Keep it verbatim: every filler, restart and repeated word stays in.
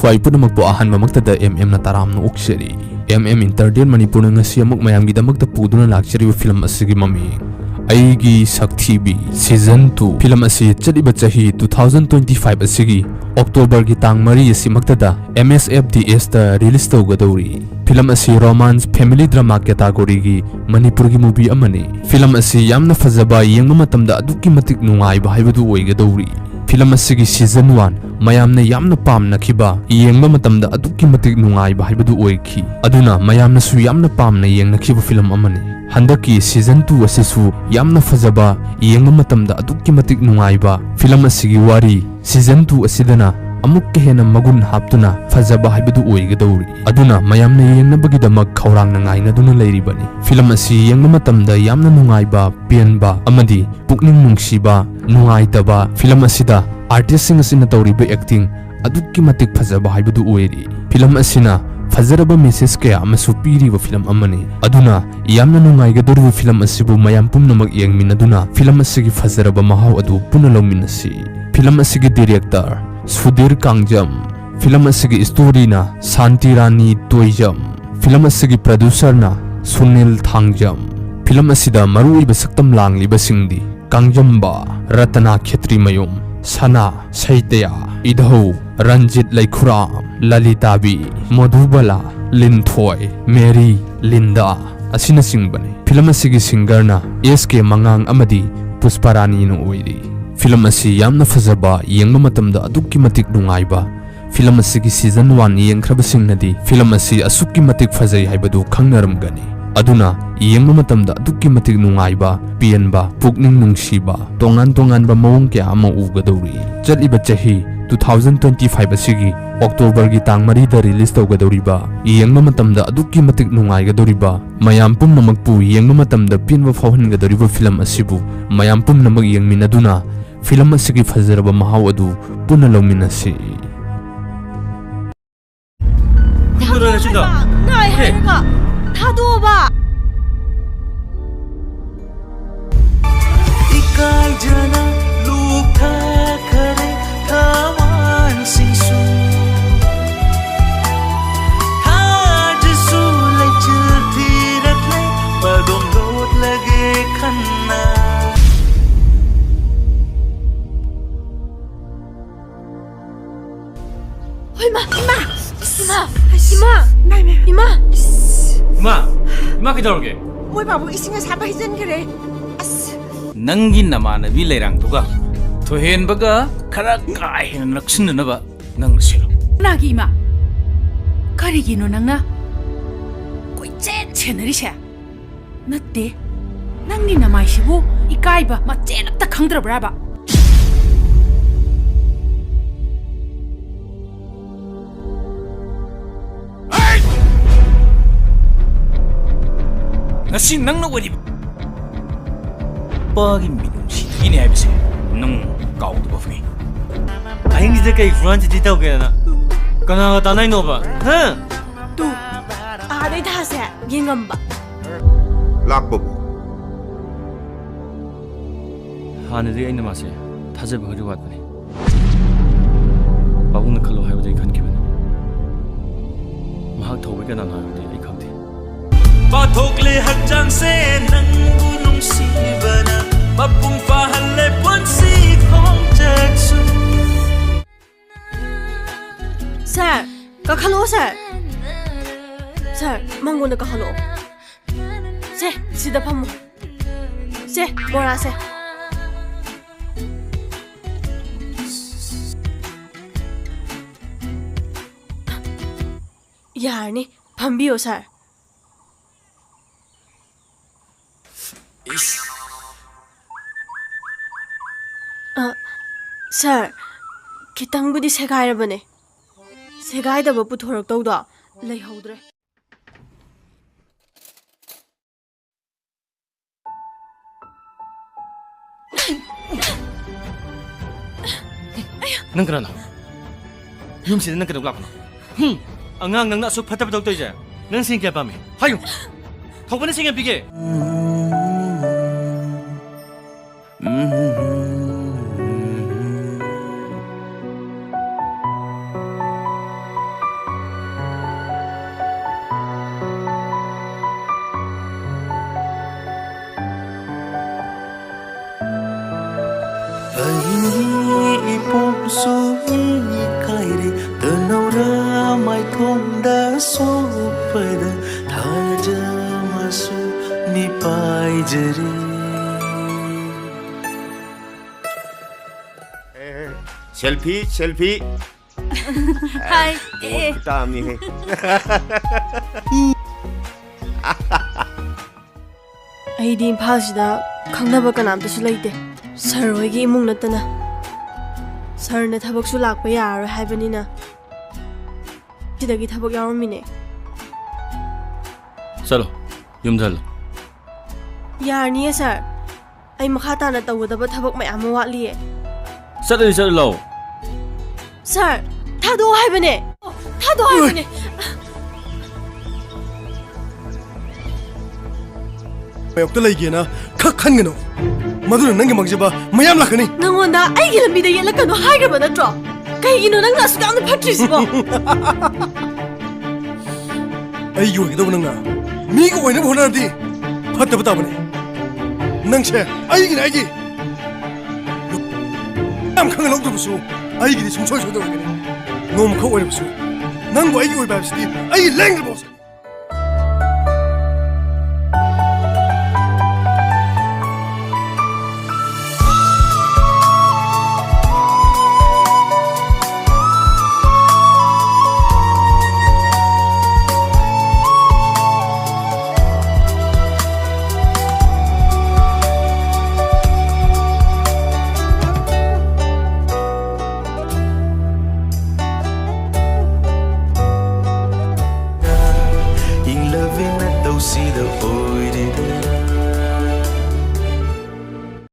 ꯚꯥꯏ ꯄꯨꯝꯅꯃꯛꯄꯨ ꯑꯍꯥꯟꯕꯃꯛꯇꯗ ꯑꯦꯝ ꯑꯦꯝꯅ ꯇꯔꯥꯝꯅ ꯑꯣꯛꯆꯔꯤ꯫ ꯑꯦꯝ ꯑꯦꯝ Entertainment ꯃꯅꯤꯄꯨꯔꯅ ꯉꯁꯤ ꯑꯃꯨꯛ ꯃꯌꯥꯝꯒꯤꯗꯃꯛꯇ ꯄꯨꯗꯨꯅ ꯂꯥꯛꯆꯔꯤꯕ ꯐꯤꯂꯝ ꯑꯁꯤꯒꯤ ꯃꯃꯤꯡ ꯑꯩꯒꯤ ꯁꯛꯊꯤꯕꯤ Season two꯫ ꯐꯤꯂꯝ ꯑꯁꯤ ꯆꯠꯂꯤꯕ ꯆꯍꯤ two thousand twenty five ꯑꯁꯤꯒꯤ ꯑꯣꯛꯇꯣꯕꯔꯒꯤ ꯇꯥꯡ ꯃꯔꯤ ꯑꯁꯤꯃꯛꯇꯗ M S F D S ꯇ release ꯇꯧꯒꯗꯧꯔꯤ꯫ ꯐꯤꯂꯝ ꯑꯁꯤ romance family drama category ꯒꯤ ꯃꯅꯤꯄꯨꯔꯒꯤ movie ꯑꯃꯅꯤ꯫ ꯐꯤꯂꯝ ꯑꯁꯤ ꯌꯥꯝꯅ ꯐꯖꯕ, ꯌꯦꯡꯕ ꯃꯇꯝꯗ ꯑꯗꯨꯛꯀꯤ ꯃꯇꯤꯛ ꯅꯨꯡꯉꯥꯏꯕ ꯍꯥꯏꯕꯗꯨ ꯑꯣꯏꯒꯗꯧꯔꯤ꯫ ꯐꯤꯂꯝ ꯑꯁꯤꯒꯤ Season one ꯃꯌꯥꯝꯅ ꯌꯥꯝꯅ ꯄꯥꯝꯅꯈꯤꯕ, ꯌꯦꯡꯕ ꯃꯇꯝꯗ ꯑꯗꯨꯛꯀꯤ ꯃꯇꯤꯛ ꯅꯨꯡꯉꯥꯏꯕ ꯍꯥꯏꯕꯗꯨ ꯑꯣꯏꯈꯤ꯫ ꯑꯗꯨꯅ ꯃꯌꯥꯝꯅꯁꯨ ꯌꯥꯝꯅ ꯄꯥꯝꯅ ꯌꯦꯡꯅꯈꯤꯕ ꯐꯤꯂꯝ ꯑꯃꯅꯤ꯫ ꯍꯟꯗꯛꯀꯤ Season two ꯑꯁꯤꯁꯨ ꯌꯥꯝꯅ ꯐꯖꯕ, ꯌꯦꯡꯕ ꯃꯇꯝꯗ ꯑꯗꯨꯛꯀꯤ ꯃꯇꯤꯛ ꯅꯨꯡꯉꯥꯏꯕ꯫ ꯐꯤꯂꯝ ꯑꯁꯤꯒꯤ ꯋꯥꯔꯤ Season two ꯑꯁꯤꯗꯅ ꯑꯃꯨꯛꯀ ꯍꯦꯟꯅ ꯃꯒꯨꯟ ꯍꯥꯞꯇꯨꯅ ꯐꯖꯕ ꯍꯥꯏꯕꯗꯨ ꯑꯣꯏꯒꯗꯧꯔꯤ꯫ ꯑꯗꯨꯅ ꯃꯌꯥꯝꯅ ꯌꯦꯡꯅꯕꯒꯤꯗꯃꯛ ꯈꯧꯔꯥꯡꯅ ꯉꯥꯏꯅꯗꯨꯅ ꯂꯩꯔꯤꯕꯅꯤ꯫ ꯐꯤꯂꯝ ꯑꯁꯤ ꯌꯦꯡꯕ ꯃꯇꯝꯗ ꯌꯥꯝꯅ ꯅꯨꯡꯉꯥꯏꯕ, ꯄꯦꯟꯕ ꯑꯃꯗꯤ ꯄꯨꯛꯅꯤꯡ ꯅꯨꯡꯁꯤꯕ, ꯅꯨꯡꯉꯥꯏꯇꯕ꯫ ꯐꯤꯂꯝ ꯑꯁꯤꯗ artist ꯁꯤꯡ ꯑꯁꯤꯅ ꯇꯧꯔꯤꯕ acting ꯑꯗꯨꯛꯀꯤ ꯃꯇꯤꯛ ꯐꯖꯕ ꯍꯥꯏꯕꯗꯨ ꯑꯣꯏꯔꯤ꯫ ꯐꯤꯂꯝ ꯑꯁꯤꯅ ꯐꯖꯔꯕ message ꯀꯌꯥ ꯑꯃꯁꯨ ꯄꯤꯔꯤꯕ ꯐꯤꯂꯝ ꯑꯃꯅꯤ꯫ ꯑꯗꯨꯅ ꯌꯥꯝꯅ ꯅꯨꯡꯉꯥꯏꯒꯗꯧꯔꯤꯕ ꯐꯤꯂꯝ ꯑꯁꯤꯕꯨ ꯃꯌꯥꯝ ꯄꯨꯝꯅꯃꯛ ꯌꯦꯡꯃꯤꯟꯅꯗꯨꯅ ꯐꯤꯂꯝ ꯑꯁꯤꯒꯤ ꯐꯖꯔꯕ ꯃꯍꯥꯎ ꯑꯗꯨ ꯄꯨꯟꯅ ꯂꯧꯃꯤꯟꯅꯁꯤ꯫ ꯐꯤꯂꯝ ꯑꯁꯤꯒꯤ director ꯁꯨꯙꯤꯔ ꯀꯥꯡꯖꯝ꯫ ꯐꯤꯂꯝ ꯑꯁꯤꯒꯤ story ꯅ ꯁꯥꯟꯇꯤ ꯔꯥꯅꯤ ꯇꯣꯏꯖꯝ꯫ ꯐꯤꯂꯝ ꯑꯁꯤꯒꯤ producer ꯅ ꯁꯨꯅꯤꯜ ꯊꯥꯡꯖꯝ꯫ ꯐꯤꯂꯝ ꯑꯁꯤꯗ ꯃꯔꯨꯑꯣꯏꯕ ꯁꯛꯇꯝ ꯂꯥꯡꯂꯤꯕꯁꯤꯡꯗꯤ ꯀꯥꯡꯖꯝꯕ, ꯔꯇꯅꯥ ꯈꯦꯇ꯭ꯔꯤꯃꯌꯨꯝ, ꯁꯅꯥ, ꯁꯩꯇꯌꯥ, ꯏꯙꯧ, ꯔꯟꯖꯤꯠ ꯂꯩꯈꯨꯔꯥꯝ, ꯂꯂꯤꯇꯥꯕꯤ, ꯃꯙꯨꯕꯂꯥ, ꯂꯤꯟꯊꯣꯏ, ꯃꯦꯔꯤ, ꯂꯤꯟꯗꯥ ꯑꯁꯤꯅꯆꯤꯡꯕꯅꯤ꯫ ꯐꯤꯂꯝ ꯑꯁꯤꯒꯤ singer ꯅ S K ꯃꯉꯥꯡ ꯑꯃꯗꯤ ꯄꯨꯁꯄꯥꯔꯥꯅꯤꯅ ꯑꯣꯏꯔꯤ꯫ ꯐꯤꯂꯝ ꯑꯁꯤ ꯌꯥꯝꯅ ꯐꯖꯕ, ꯌꯦꯡꯕ ꯃꯇꯝꯗ ꯑꯗꯨꯛꯀꯤ ꯃꯇꯤꯛ ꯅꯨꯡꯉꯥꯏꯕ꯫ ꯐꯤꯂꯝ ꯑꯁꯤꯒꯤ Season one ꯌꯦꯡꯈ꯭ꯔꯕꯁꯤꯡꯅꯗꯤ ꯐꯤꯂꯝ ꯑꯁꯤ ꯑꯁꯨꯛꯀꯤ ꯃꯇꯤꯛ ꯐꯖꯩ ꯍꯥꯏꯕꯗꯨ ꯈꯪꯅꯔꯝꯒꯅꯤ꯫ ꯑꯗꯨꯅ ꯌꯦꯡꯕ ꯃꯇꯝꯗ ꯑꯗꯨꯛꯀꯤ ꯃꯇꯤꯛ ꯅꯨꯡꯉꯥꯏꯕ, ꯄꯦꯟꯕ, ꯄꯨꯛꯅꯤꯡ ꯅꯨꯡꯁꯤꯕ, ꯇꯣꯉꯥꯟ ꯇꯣꯉꯥꯟꯕ ꯃꯑꯣꯡ ꯀꯌꯥ ꯑꯃ ꯎꯒꯗꯧꯔꯤ꯫ ꯆꯠꯂꯤꯕ ꯆꯍꯤ two thousand twenty five ꯑꯁꯤꯒꯤ ꯑꯣꯛꯇꯣꯕꯔꯒꯤ ꯇꯥꯡ ꯃꯔꯤꯗ release ꯇꯧꯒꯗꯧꯔꯤꯕ, ꯌꯦꯡꯕ ꯃꯇꯝꯗ ꯑꯗꯨꯛꯀꯤ ꯃꯇꯤꯛ ꯅꯨꯡꯉꯥꯏꯒꯗꯧꯔꯤꯕ, ꯃꯌꯥꯝ ꯄꯨꯝꯅꯃꯛꯄꯨ ꯌꯦꯡꯕ ꯃꯇꯝꯗ ꯄꯦꯟꯕ ꯐꯥꯎꯍꯟꯒꯗꯧꯔꯤꯕ ꯐꯤꯂꯝ ꯑꯁꯤꯕꯨ ꯃꯌꯥꯝ ꯄꯨꯝꯅꯃꯛ ꯌꯦꯡꯃꯤꯟꯅꯗꯨꯅ ꯐꯤꯂꯝ ꯑꯁꯤꯒꯤ ꯐꯖꯔꯕ ꯃꯍꯥꯎ ꯑꯗꯨ ꯄꯨꯟꯅ ꯂꯧꯃꯤꯟꯅꯁꯤ꯫ ꯊꯥꯗꯣꯛꯑꯣꯕ꯫ ꯅꯥꯏ ꯍꯥꯏꯔꯒ ꯊꯥꯗꯣꯛꯑꯣꯕ꯫ ꯏꯀꯥꯏꯖꯅ ꯂꯨꯞꯊꯈꯔꯦ ꯊꯋꯥꯟꯁꯤꯡꯁꯨ꯫ ꯏꯃꯥ! ꯏꯃꯥ! ꯏꯃꯥ! ꯏꯃꯥ! ꯏꯃꯥ! ꯏꯃꯥ! ꯏꯃꯥ, ꯀꯩꯗꯧꯔꯒꯦ? ꯃꯣꯏ ꯕꯥꯕꯨ ꯏꯁꯤꯡ ꯑꯁꯥꯕ ꯍꯩꯖꯤꯟꯈ꯭ꯔꯦ꯫ ꯑꯁ! ꯅꯪꯒꯤ ꯅꯃꯥꯟꯅꯕꯤ ꯂꯩꯔꯥꯡꯗꯨꯒ ꯊꯣꯏꯍꯦꯟꯕꯒ ꯈꯔ ꯀꯥ ꯍꯦꯟꯅ ꯅꯛꯁꯤꯟꯅꯅꯕ ꯅꯪ ꯁꯤꯜꯂꯨ꯫ ꯀꯅꯥꯒꯤ ꯏꯃꯥ? ꯀꯔꯤꯒꯤꯅꯣ ꯅꯪꯅ ꯀꯣꯏꯆꯦꯟ ꯁꯦꯟꯅꯔꯤꯁꯦ? ꯅꯠꯇꯦ, ꯅꯪꯒꯤ ꯅꯃꯥꯏꯁꯤꯕꯨ ꯏꯀꯥꯏꯕ ꯃꯆꯦꯠ ꯑꯝꯇ ꯈꯪꯗ꯭ꯔꯕ꯭ꯔꯥꯕ? ꯉꯁꯤ ꯅꯪꯅ ꯑꯣꯏꯔꯤꯕ ꯅꯨꯄꯥꯒꯤ ꯃꯤꯅꯨꯡꯁꯤ ꯄꯤꯅꯤ ꯍꯥꯏꯕꯁꯦ ꯅꯪ ꯀꯥꯎꯗꯕ ꯐꯩ꯫ ꯑꯍꯤꯡꯁꯤꯗ ꯀꯩ ꯍꯨꯔꯥꯟ ꯆꯤꯊꯤ ꯇꯧꯒꯦꯅ ꯀꯅꯥꯒ ꯇꯥꯟꯅꯩꯅꯣꯕ? ꯍꯥ? ꯇꯨ, ꯑꯥꯗꯩ ꯊꯥꯁꯦ ꯌꯦꯡꯉꯝꯕ꯫ ꯂꯥꯛꯄꯕꯨ? ꯍꯥꯟꯅꯗꯤ ꯑꯩꯅ ꯃꯥꯁꯦ ꯊꯥꯖꯕ ꯈꯔꯗꯤ ꯋꯥꯠꯄꯅꯤ꯫ ꯄꯥꯕꯨꯡꯅ ꯈꯜꯂꯣ ꯍꯥꯏꯕꯗꯤ ꯑꯩ ꯈꯟꯈꯤꯕꯅꯤ꯫ ꯃꯍꯥꯛ ꯊꯧꯕꯩ ꯀꯅꯥꯅꯣ ꯍꯥꯏꯕꯗꯤ ꯑꯩ ꯈꯪꯗꯦ꯫ ꯄꯥꯊꯣꯛꯂꯦ ꯍꯛꯆꯥꯡꯁꯦ ꯅꯪꯕꯨ ꯅꯨꯡꯁꯤꯕꯅ, ꯃꯄꯨꯡ ꯐꯥꯍꯜꯂꯦ ꯄꯨꯟꯁꯤ ꯈꯣꯡꯆꯠꯁꯨ꯫ ꯁꯥꯔ, ꯀꯥꯈꯠꯂꯛꯑꯣ ꯁꯥꯔ꯫ ꯁꯥꯔ, ꯃꯉꯣꯟꯗ ꯀꯥꯈꯠꯂꯛꯑꯣ꯫ ꯁꯦ, ꯁꯤꯗ ꯐꯝꯃꯣ꯫ ꯁꯦ, ꯃꯣꯔꯥꯁꯦ꯫ ꯌꯥꯔꯅꯤ, ꯐꯝꯕꯤꯌꯣ ꯁꯥꯔ꯫ ꯑ, ꯁꯥꯔ, ꯈꯤꯇꯪꯕꯨꯗꯤ ꯁꯦꯒꯥꯏꯔꯕꯅꯦ꯫ ꯁꯦꯒꯥꯏꯗꯕ ꯄꯨꯊꯣꯔꯛꯇꯧꯗꯣ ꯂꯩꯍꯧꯗ꯭ꯔꯦ꯫ ꯅꯪ ꯀꯅꯥꯅꯣ? ꯌꯨꯝꯁꯤꯗ ꯅꯪ ꯀꯩꯗꯧ ꯂꯥꯛꯄꯅꯣ? ꯍꯨꯝ! ꯑꯉꯥꯡ ꯅꯪꯅ ꯑꯁꯨꯛ ꯐꯠꯇꯕ ꯊꯕꯛ ꯇꯧꯔꯤꯁꯦ, ꯅꯪ ꯁꯦꯟ ꯀꯌꯥ ꯄꯥꯝꯃꯤ? ꯍꯥꯏꯌꯨ! ꯊꯧꯕꯅ ꯁꯦꯟ ꯀꯌꯥ ꯄꯤꯒꯦ? ꯑꯩꯒꯤ ꯏꯄꯣꯝꯁꯨ ꯏꯀꯥꯏꯔꯦ꯫ ꯅꯧꯔꯥ ꯃꯥꯏꯊꯣꯡꯗ ꯁꯣꯛꯄꯗ ꯊꯥꯖ ꯃꯁꯨ ꯃꯤꯄꯥꯏꯖꯔꯤ꯫ Selfie, selfie. ꯍꯥꯏ꯫ ꯑꯦ, ꯑꯦ꯫ ꯇꯥꯕꯅꯤꯍꯦ꯫ ꯑꯩꯗꯤ ꯏꯝꯐꯥꯜꯁꯤꯗ ꯈꯪꯅꯕ ꯀꯅꯥꯝꯇꯁꯨ ꯂꯩꯇꯦ, ꯁꯥꯔ ꯍꯣꯏꯒꯤ ꯏꯃꯨꯡ ꯅꯠꯇꯅ꯫ ꯁꯥꯔꯅ ꯊꯕꯛꯁꯨ ꯂꯥꯛꯄ ꯌꯥꯔꯔꯣꯏ ꯍꯥꯏꯕꯅꯤꯅ ꯁꯤꯗꯒꯤ ꯊꯕꯛ ꯌꯥꯎꯔꯝꯃꯤꯅꯦ꯫ ꯆꯠꯂꯣ, ꯌꯨꯝꯗ ꯍꯜꯂꯣ꯫ ꯌꯥꯔꯅꯤꯌꯦ ꯁꯥꯔ, ꯑꯩ ꯃꯈꯥ ꯇꯥꯅ ꯇꯧꯒꯗꯕ ꯊꯕꯛ ꯃꯌꯥꯝ ꯑꯃ ꯋꯥꯠꯂꯤꯌꯦ꯫ ꯆꯠꯂꯗꯤ ꯆꯠꯂꯣ ꯂꯥꯎ꯫ ꯁꯥꯔ, ꯊꯥꯗꯣꯛꯑꯣ ꯍꯥꯏꯕꯅꯦ꯫ ꯊꯥꯗꯣꯛꯑꯣ ꯍꯥꯏꯕꯅꯦ꯫ ꯃꯥꯌꯣꯛꯇ ꯂꯩꯒꯦꯅ ꯈꯛ ꯈꯟꯒꯅꯨ꯫ ꯃꯗꯨꯅ ꯅꯪꯒꯤ ꯃꯥꯡꯖꯕ ꯃꯌꯥꯝ ꯂꯥꯛꯀꯅꯤ꯫ ꯅꯪꯉꯣꯟꯗ ꯑꯩꯒꯤ ꯂꯝꯕꯤꯗ ꯌꯦꯠꯂꯛꯀꯅꯨ ꯍꯥꯏꯈ꯭ꯔꯕ ꯅꯠꯇ꯭ꯔꯣ? ꯀꯩꯒꯤꯅꯣ ꯅꯪꯅ ꯑꯁꯨꯛ ꯌꯥꯝꯅ ꯐꯠꯇ꯭ꯔꯤꯁꯤꯕꯣ? ꯑꯩꯒꯤ ꯑꯣꯏꯒꯗꯧꯕ ꯅꯪꯅ ꯃꯤꯒꯤ ꯑꯣꯏꯅꯕ ꯍꯣꯠꯅꯔꯗꯤ ꯐꯠꯇꯕ ꯇꯥꯕꯅꯤ꯫ ꯅꯪꯁꯦ ꯑꯩꯒꯤꯅꯦ, ꯑꯩꯒꯤ꯫ ꯌꯥꯝ ꯈꯪꯍꯜꯍꯧꯗ꯭ꯔꯕꯁꯨ ꯑꯩꯒꯤꯗꯤ ꯁꯨꯡꯁꯣꯏ ꯁꯣꯏꯗꯅ ꯑꯣꯏꯒꯅꯤ꯫ ꯅꯣꯡꯃꯈꯛ ꯑꯣꯏꯔꯕꯁꯨ ꯅꯪꯕꯨ ꯑꯩꯒꯤ ꯑꯣꯏꯕ ꯍꯥꯏꯕꯁꯤꯗꯤ ꯑꯩꯒꯤ ꯂꯦꯡꯗ꯭ꯔꯕ